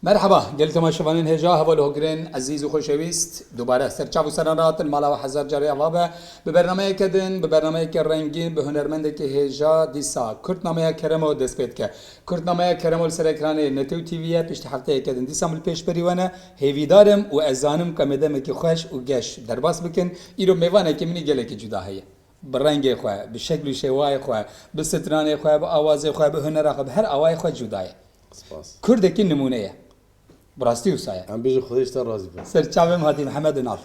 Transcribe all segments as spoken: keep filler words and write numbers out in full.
Merheba, gel temaşevanên hêja, heval hogirên ezîz û xoşewîst. Dubare ser çav û seran rahatin, mala we hezar carê ava be. Bi bernameyeke din, bi bernameyeke rengîn, bi hunermendekî hêja dîsa Kurtnameya Keremo dest pê dike. Kurtnameya Keremo li ser ekranê Netew T V ye, piştî hefteyeke din dîsa min li pêşberî we ne. Hêvîdar im û ez zanim ku em ê demekî xweş û geş derbas bikin. Îro mêvanekî min î gelekî cuda heye. Bi rengê xwe, bi şekl û şêwayê xwe, bi stranê xwe, bi awazê xwe, bi hunera xwe, bi her awayê xwe cuda ye. Spas. Kurdekî nimûne ye. Bi rastî wisa ye. Em bêjin Xwedê ji te razî be. Ser çavê min hatî Mihemed Ünal.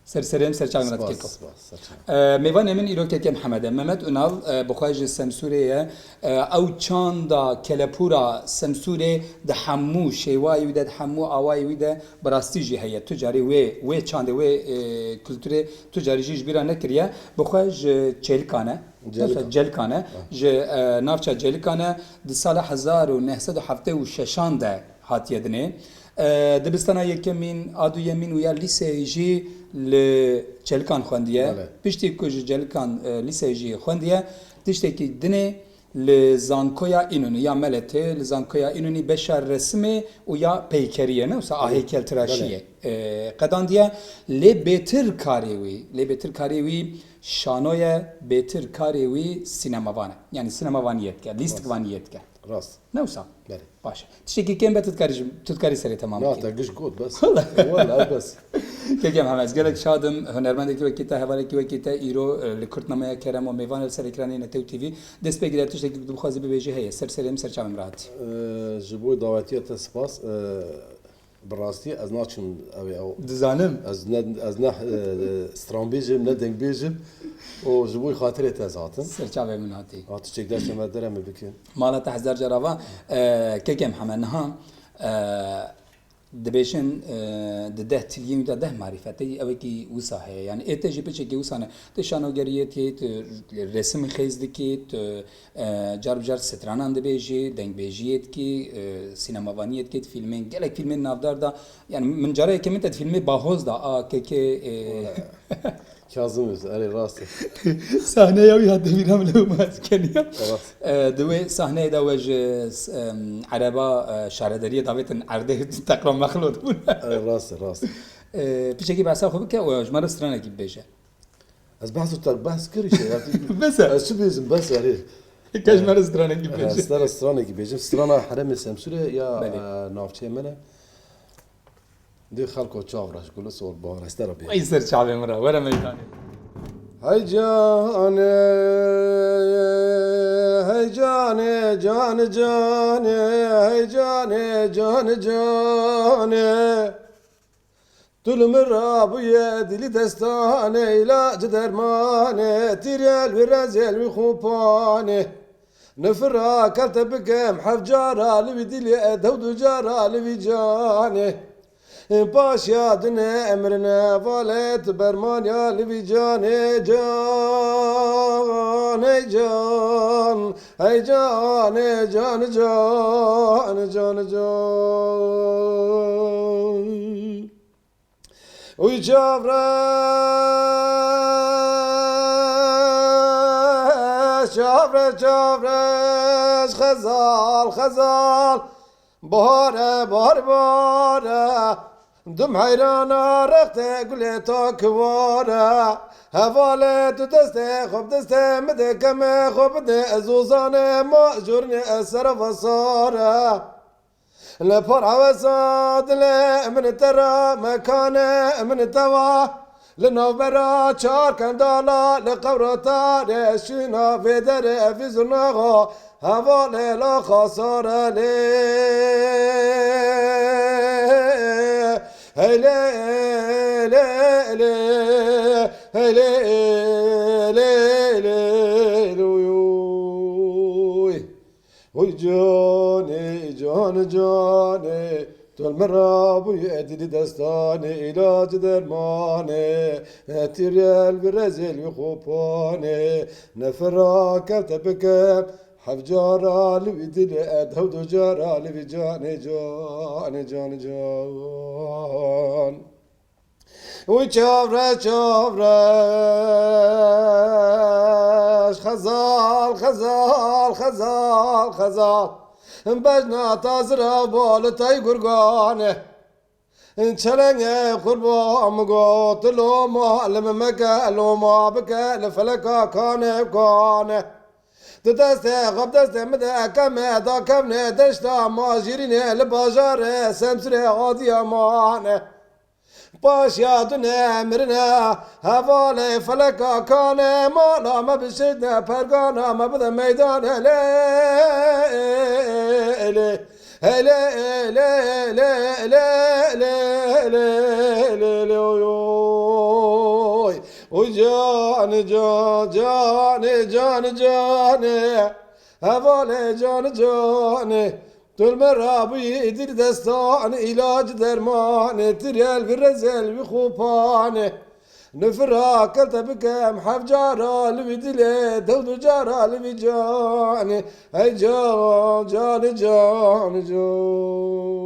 Ser serê min, ser çavê min hatî Keko. Spas, spas, ser çavê. Ee, mêvanê min îro Keke Mihemed e. Mehmet Ünal, e, bi xwe ji Semsûrê ye. E, ew çanda kelepûra Semsûrê di hemû şêwayê wî de, di hemû awayê wî de bi rastî jî heye. Tu carî wê, wê çandê, wê, e, kulturê tu carî jî ji bîra nekiriye. Bi xwe ji Çêlikan e. Celikan. Celikan e. Ha. Ji, e, navça Celikan e. Di sala hezar û neh sed û heftê û şeşan de hatiye dinê. E, dibistana yekemîn, a duyemîn û ya lîseyê jî li Çelikan xwendiye. Belê. Piştî ku ji Celikan, e, lîseyê jî xwendiye, tiştekî dinê li Zankoya Înonî ya Meletê, li Zankoya Înonî beşa resimê û ya peykeriyê, ne wisa a heykeltiraşiyê, belê, e, qedandiye. Lê bêtir karê wî, lê bêtir karê wî şano ye, bêtir karê wî sînemavan e. Yanî sînemavaniyê dike, lîstikvaniyê dike. Rast. Ne wisa? Belê. Baş e. Tiştekî kêm be, tu dikarî ji, tu dikarî serê temam bikî. Na, te giş got, bes. Wala. Wala, bes. Keke Mihemed, ez gelek şad im. Hunermendekî wekî te, hevalekî wekî te îro, e, li Kurtnameya Keremo mêvan e li ser ekranê Netew T V. Dest pê gire, tiştekî ku tu bixwazî bibêjî heye. Ser serê min, ser çavê min rahatî. E, ji bo dawetiya te spas. E, bi rastî ez naçim ew ê ew. Dizanim. Ez ne, ez ne, e, stranbêj im, ne dengbêj im. Û ji bo xatirê te ez hatim. Ser çavê min hatî. Ha, tu çêkdar şema derê me bikin. Mala te hezar car ava, e, Keke Mihemed, niha, e, dibêjin, e, di deh tiliyên wî de deh marîfet e, ewekî wisa heye. Yanî ê te jî piçekî wisa ne. Tu şanogeriyê dikî, tu resim xêz dikî, tu, e, car bi car stranan dibêjî, dengbêjiyê dikî, e, sînemavaniyê dikî, fîlmên, gelek fîlmên navdar da. Yanî min cara yekemîn te di fîlmê Bahoz da, a Keke, e, Kazim Öz, erê, rast e. Sahneya wî hate bîra min, lewma ez keniya. Rast. E, di wê sahneyê de we ji, em, ereba, e, şaredariyê davêtin erdê teqla mexlo dibûn. Erê, rast e, rast e. E, piçekî behsa xwe bike û ji me re stranekî bibêje. Ez behs û te behs kir îşte ya. Bes e. Ez çi bêjim, bes e, erê. Te ji me re stranekî bibêje. Ez te re stranekî bêjim. Strana Herêmê Semsûrê ya, belê, e, navçeyê me ne. Dê xelko çav re ji gul û sor bahar ez te re bêjim. Ey ser çavê min re, were meydanê. Hey canê, hey canê, canê, canê, hey canê, canê, canê. Tu li min re bûye dilî destanê, îlac dermanê, tîrel wî rezêl wî xupanê. Nifira kel te bikim heft cara li vî dilê, e, dew du cara li vî canê. Paşiya dine emrine valê tu bermaniya li vî canê, can, ey can, ey can, ey can, can, can, can. Uy çavreş, çavreş, çavreş, xezal, xezal. Bahare, bahar, bahare. Dim heyrana rexte gulê ta kiware. Hevalê tu destê xwe bi destê min de, kemê xwe bide, ez ozanê ma jornê ez sera vesare. Li par hewesa dilê min te re, mekane min te wa. Li navbera çar kendala, li qewra tarê şîna vê derê vî zurnaxa, hevalê la xasare lê. Hey lê, lê, lê, hey lê, lê, lê, lê, lê, lê. Oy canê, can canê, tu li min re bûyî dilî destanê, îlac dermanê, tîrel bi rezêl wî xopanê, nefira kevte bikim, heft cara li wî dilê, e, dew du cara li vî canê, canê, can, can. Uy çavre çavreş, xezal, xezal, xezal, xezal. Bejna tazira bol tay gurgane. Çelenge qurban min got, loma li min meke, loma bike li feleka kane kane. Di destê xwe bi destê min de keme da kevne deşta ma jîrîne li bajarê Semsûrê Adiyaman. Paşiya dune mirine hevalê feleka kane, mala me bişêtne pergana me bide meydanê lê, lê. Hey lê, lê, lê, lê, lê, lê, lê, lê, oy, oy. Oy can, can, can, can, can. Hevalê can, can. Tu li me rabûyî dil destan, îlac dermanê, tu rel vî rezel wî xopanê. Nifira kel te bikem hevcara li vî dilê, dew du cara li vî canê. Hey can, canê can, can.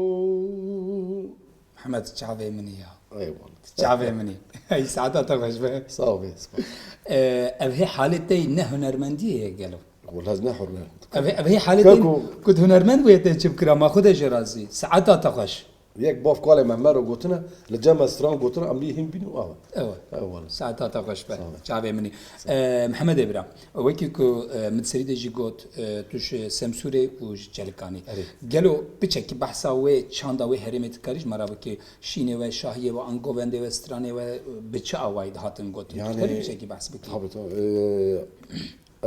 Mihemed çavê min î ya. Eyvallah. Çavê min î. Hey, saeta te xweş be. Sağ ol, spas. Ee, ev hê halê te ne hunermendiyê ye gelo? Wala ez ne huner. Ev hê, ev hê halê te Keko. Ku hunermend bûye te çi bikira, ma xwe de jê razî. Saeta te xweş. Yek bav kalê me mero gotine, li cem me stran gotine, em lî hîn bîn û awe. Ewe. Ewe. Saeta te xweş be. Sağ ol. Çavê min î. Sağ ol. Ee, Mihemed Ebra, wekî ku, e, min serî de jî got, e, tu ji Semsûrê û ji Çelikanî. Erê. Gelo piçekî behsa wê çanda wê herêmê dikarî ji me re bikî? Şînê we, şahiyê we, an govendê we, stranê we, e, bi çi awayî dihatin gotin? Yani, Herî piçekî behs bikî. Tabii, tabii. Ee,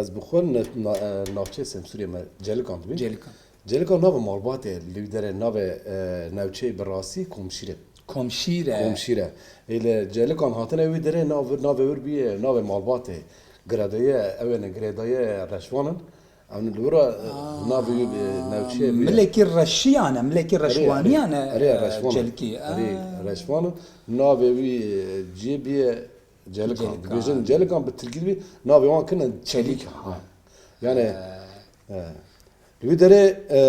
ez bi xwe ne-, na-, e, navçeyê Semsûrê me Celikan dibî. Celikan. Celikan navê malbatê, li wî derê navê, e, navçeyê bi rastî Komşîr e. Komşîr e. Komşîr e. Ê li Celikan hatine wî derê nav-, navê wir bîye, navê malbatê. Girêdayê, ew ê ne girêdayê Reşwan in. Ew li wir e, navê wî, e, navçeyê bîye. Milekî Reşiyan e, milekî Erê, Reşwaniyan e, erê, erê, e, Reşwan in. Celikî. Erê, Aa. Reşwan in. Navê wî, e, ciyê bîye Celikan. Celikan. Dibêjin Celikan bi tirkî dibî, navê wan kirine Çelîk. Çelîk. Ha. Yani, Ee. e, Li wî derê, e,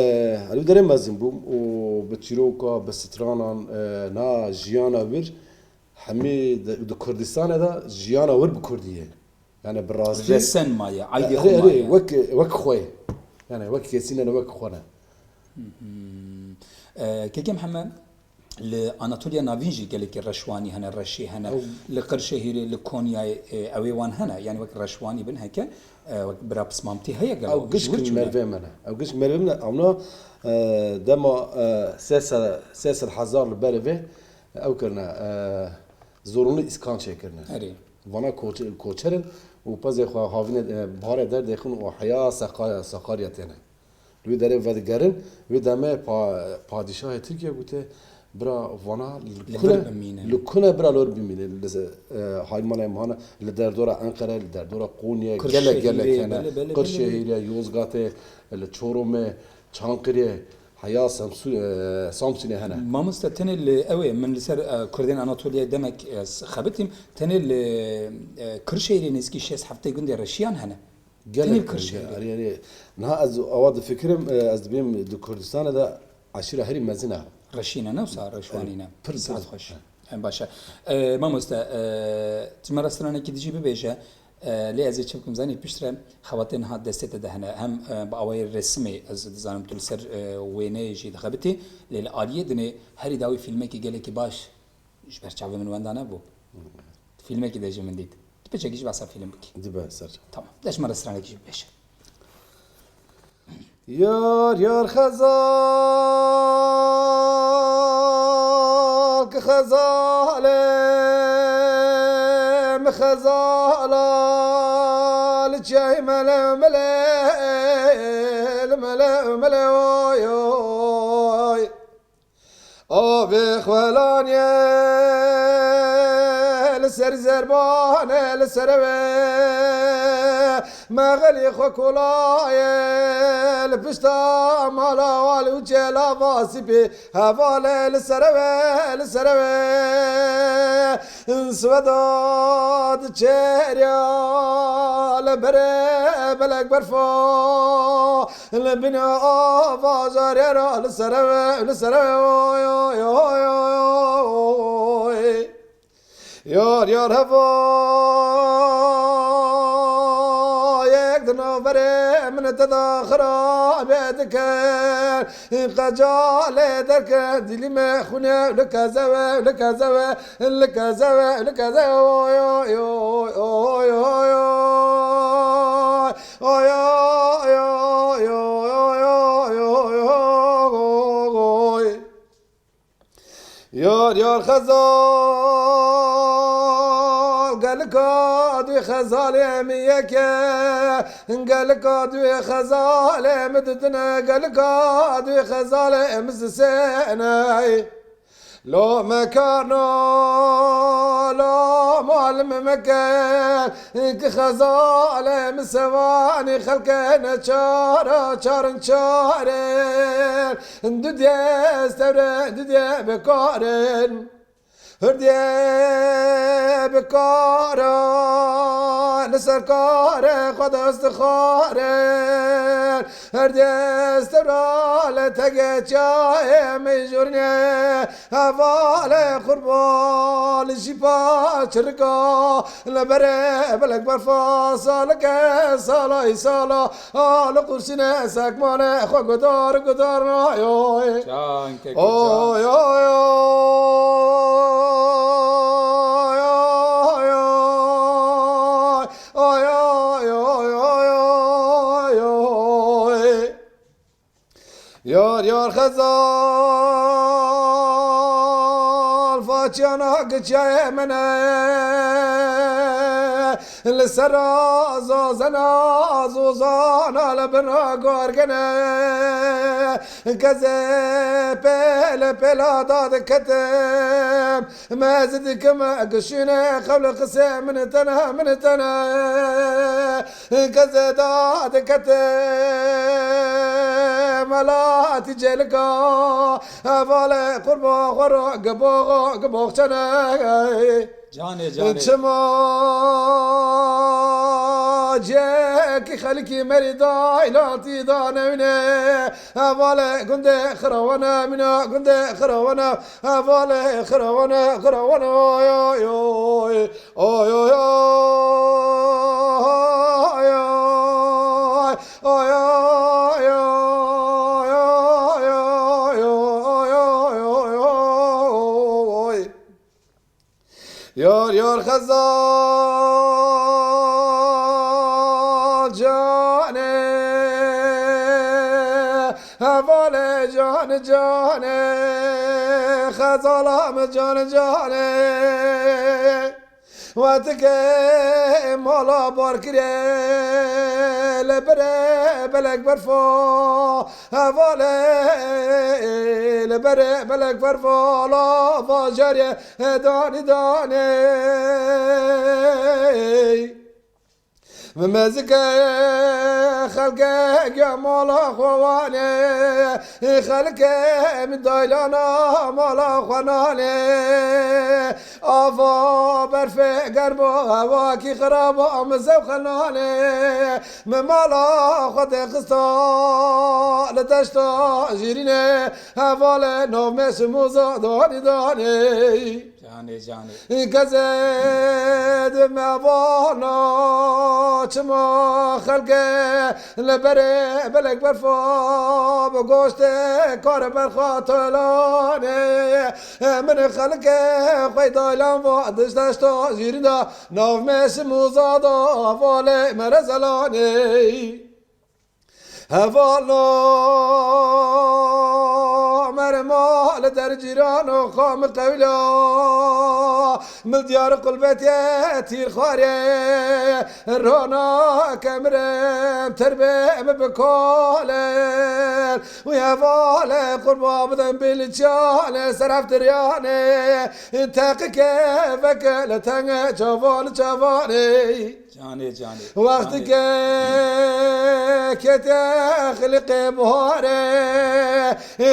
li wî derê mezin bûm û bi çîroka, bi stranan, e, na jiyana wir hemî di, di Kurdistanê de jiyana wir bi kurdî ye. Yani bi rastî Resen maye, aydê Erê, xwe erê, maye. Wek, wek xwe ye. Yani wek kesî ne, wek xwe ne. Hı hı. E, Keke Mihemed, Li Anatoliya Navîn jî gelekî reşwanî hene, reşî hene. Ew Li Qirşehîrê, li Konyayê, e, ew ê wan hene. Yanî wek reşwanî bin heke, e, wek bira pismamtî heye gelo. Ew giş Ji wir giş çûne? Mervê me ne. Ew giş mervê me ne. Ewna, e, dema, e, sê sed, sê sed hezar li berê vê ew kirine, e, zorunlu îskan çêkirine. Erê. Vana koç-, koçer in û pezê xwe havînê, e, baharê derdêxin û heya Saqa-, Sakarya têne. Li wî derê vedigerin, wê demê pa-, padîşahê Tirkiye gote, bira vana li Li kune, vir bimîne. Li kune bira li vir bimîne. Li, e, haymalê mane, li derdora Enqere, li derdora Qonyê, gelek, Qirşehîrê, gelek hene. Belê, belê, belê, belê. Qirşehîrê, Yozgatê, li Çoromê, Çankirê, heya Samsû-, e, Samsûnê hene. Mamoste, tenê li ew ê, min li ser, e, Kurdên Anatoliyayê demek, e, s-, xebitîm, tenê li, e, Qirşehîrê nêzîkî şêst heftê gundê reşiyan hene. Gelek Tenê li Kir-, Kırşehirê. Erê, erê. Niha ez awa difikirim, e, ez dibêm di Kurdistanê de eşîra herî mezin e. Reşîne ne wisa reşwanî ne. Erê, pir Saet pir. Xweş. He. Em baş e. E, mamoste, e, tu me re stranekî dijî bibêje, e, lê ez ê çi bikim zanî piştre xebatê niha destê te de hene. Hem, e, bi awayê resimê ez dizanim tu li ser, e, wêneyê jî dixebitî, lê li aliyê dinê herî dawî fîlmekî gelekî baş ji ber çavê min wenda nebû. Fîlmekî de jî min dît. Tu piçekî jî behsa fîlm bikî. Dibe ser. Tamam. De ji me re stranekî jî bibêje. Yar yar xezal ki xezalê mi xezala li çey mele mele mele mele oy oy. Avê xwelanê li ser zerbanê li ser ew e, mexelî xwe kolayê li pişta mala wal û çêla vasîpê hevalê li ser ew e, li ser ew e. Sweda diçerya li berê belek berfa. Li bin ava zarê ra li ser ew, li ser ew, oy, oy, oy, oy, oy. Yar, yar heva yek Naverê min te da xirabe dike. Qecalê derke dilî me xûne li kezewe, li kezewe, li kezewe, li kezewe. Oy, oy, oy, oy, oy, oy. Oy, oy, oy, oy, oy, oy, oy, oy, oy, oy. Yar, yar xezal, gelika dû xezalê min yek e. Gelika dû xezalê min didine, gelika dû xezalê min zisêne. Lo me karno, lo malim meke, ki xezalê min sevanî xelke neçara çarin çarin. Dudye stewre, dudye bikarin. Hurdye bikara, li ser karê xwe dest dixwarin. Hurdye stewra li tege çayê min jûrine. Hevalê qurban jî paçirika. Li berê belek berfa salike sala îsala. A li qursîne sekmane xwe gudar gudar nayoy. Can keko can. Oy, oy, oy, oy, oy. Oy, oy, oy, oy, oy, oy. Yar, yar xezal, façiyana giçeyê min e. Li sera zazena zozana li bina gorgine. Kezê pêle pêla dadiketim. Me ez dikim gişîne xewl qisê min tene, min tene. Kezê dadiketim. Mela tî cêlika. Hevalê qurba xwe ro giboxo giboxçene. Canê, canê. Çima cekî xelkî merî daylatî danewne. Hevalê gundê xirawana, mîna gundê xirawana. Hevalê xirawana, xirawana, oy, oy, oy. Oy, oy, oy, oy, oy. Oy, oy, oy, oy, oy, oy, oy, oy, oy. Yar, yar xezal canê, hevalê can canê, xezala min can canê. Wetikê mala barkirê, li berê belek berfa, hevalê, li berê belek berfa, la vajarê, danî danê. Min mezike xelke ge mala xwe wane, xelke min daylana mala xwe nane. Ava berfê germa, hewakî xiraba, min zewxe nane. Min mala xwe tê xista li deşta jîrîne, hevalê nav me şimoza danî danê. Canê, canê. Kezê di me vana çima xelke li berê belek berfa bi goştê kare berxa tolanê. Min xelkê xwe daylan va dij deşta jîrî de nav me şimoza da valê me rezelanê. Hevala merma li der cîran û xam qewla min diyar qulbetê tîr xwarê rana kemirim terbê min bi kolên. Wî hevalê qurba bidin bîlçanê sereftiryanê. Teqike veke li tenge çavan çavanê. Canê, canê. Wextike kete xiliqê buhare,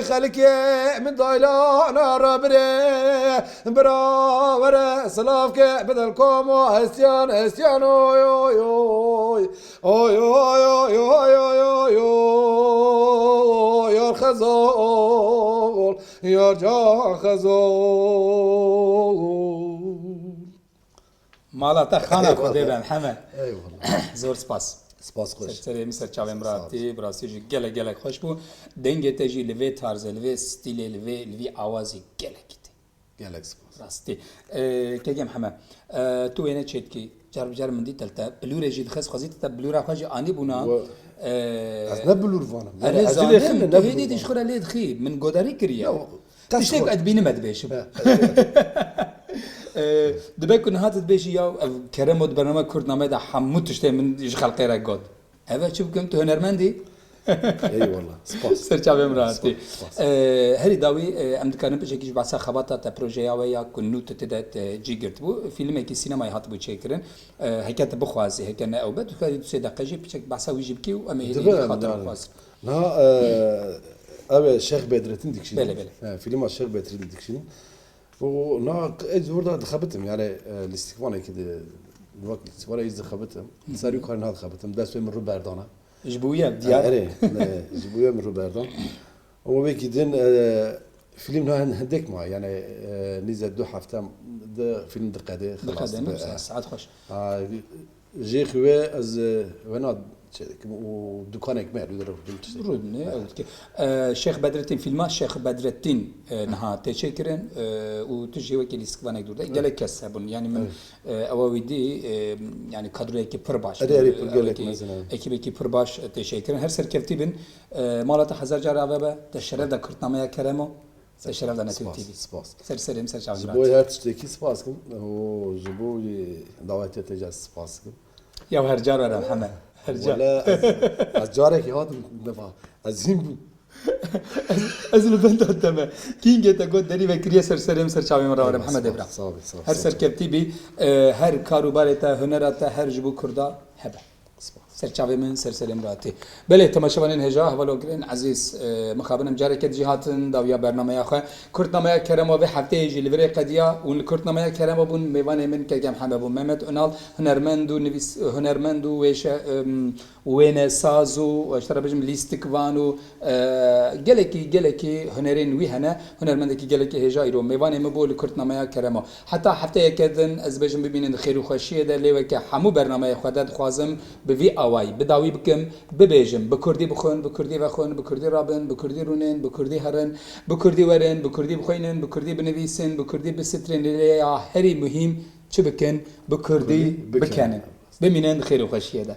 xelkê min daylana rabire, bira were silav ke bidil komo hestiyan, hestiyan, oy, oy, oy. Oy, oy, oy, oy, oy, oy, oy, yar xezal, yar can xezal. Mala te xana Xwedê be, Mihemed. Eyvallah. Zor spas. Spas xweş. Serserê min ser çavê min ratî, bi rastî jî gelek gelek xweş bû. Dengê te jî li vê tarzê, li vê stîlê, li vê, li vî awazî gelekî tê. Gelek spas. Rastî. Ee, Kegem Heme, ee, tu wêne çêdikî, car bi car min dî te, te bilûrê jî dixist, xwezî te bilûra xwe jî anî bûna. Ee, ez ne bilûr vanim. Erê, yani, ez zanim, lê xim, tu ne hêdî bilûr dî ji xwe re lê dixî, min godarî kiriye. Ya, tiştek ez bînim ez dibêjim. Ee, dibe ku niha tu dibêjî ya ev Keremo di bername Kurdname de hemû tiştê min ji xelkê re got. Ev e çi bikim, tu hunermendî? Eyvallah. Spas. Ser çavê min rahatî. Spas, spas. Ee, herî dawî, e, em dikarin piçekî ji behsa xebata te, projeya we ya ku nû tu tide te cî girtibû, fîlmekî sînemayê hatibû çêkirin. Ee, heke tu bixwazî, heke ne ew be, tu karî du sê deqe jî piçek behsa wî jî bikî û em ê hêdî Dibe, xatir yani. Bixwazin. Na, e, ev e Şêx Bedrettin dikişînin. Belê, belê. He, fîlma Şêx Bedrettin dikişînin. Û na ez orada dixebitim, yani, e, lîstikvanekî de, wek lîstikvanekî dixebitim. Hı hı. Ser wî karî na dixebitim, dest wê min rû berdana. Ji bo ye, diyar. Erê, e, ji bo ye min rû berdan. Ama wekî din, e, fîlm na hin-, hindek ma, yani, e, nîze du hefte de fîlm diqede, xilas dibe. Diqede, ne, e, saet xweş. Ha, jêxî wê ez, e, wena çêdikim û dukanek me, rû dere rû tiştek. Rû ne, ew dike. E, Şêx Bedrettin, fîlma Şêx Bedrettin, e, niha tê çêkirin, e, û tu jî wekî lîstikvanek dûr de. Evet. Gelek kes hebûn. Yani min, evet, e, ewa wî dî, e, yani kadroyekî pir baş. Erê, erê, pir gelek mezin, evet. Ekîbekî pir baş, e, tê çêkirin. Her serkevtî bin, e, mala te hezar car ave be, te şeref de Kurdnameya Keremo. Te şeref de Network T V. Spas, spas. Ser serê min, ser çavê min. Ji bo her tiştekî spas kim. Û ji bo wî dawetê te jî spas kim. Ya her car were Heme. Her car. Wele ez, ez carekê hatim defa. Ez hîn bûm. Ez, ez li benda te me. Kîngê te got derî vekiriye, ser serê min, ser çavê min re were Heme Devran. Sağ ol, sağ ol. Her serkevtî bî, e, her kar û barê te, hunera te her ji bo Kurda hebe. Ser çavê min, ser serê min re hatî. Belê, temaşevanên hêja, hevalokirên ezîz, e, mixabin em careke dî jî hatin dawiya bernameya xwe. Kurdnameya Kerema vê hefteyê jî li virê qediya û li Kurdnameya Kerema bûn mêvanê min Kegem Heme bû. Mehmet Önal, hunermend û nivîs-, hunermend û wêşe-, em, wênesaz û, ji te re bêjim, lîstikvan û, e, gelekî, gelekî hunerên wî hene. Hunermendekî gelekî hêja îro mêvanê min bû li Kurdnameya Kerema. Heta hefteyeke din, ez dibêjim bimînin di xêr û xweşiyê de, lê weke hemû bernameyê xwe de dixwazim bi vî awayî bi dawî bikim, bibêjim, bi kurdî bixwin, bi kurdî vexwin, bi kurdî rabin, bi kurdî rûnin, bi kurdî herin, bi kurdî werin, bi kurdî bixwînin, bi kurdî binivîsin, bi kurdî bisitirên, lê ya herî muhîm çi bikin, bi kurdî bikenin. Bimînin di xêr û xweşiyê de.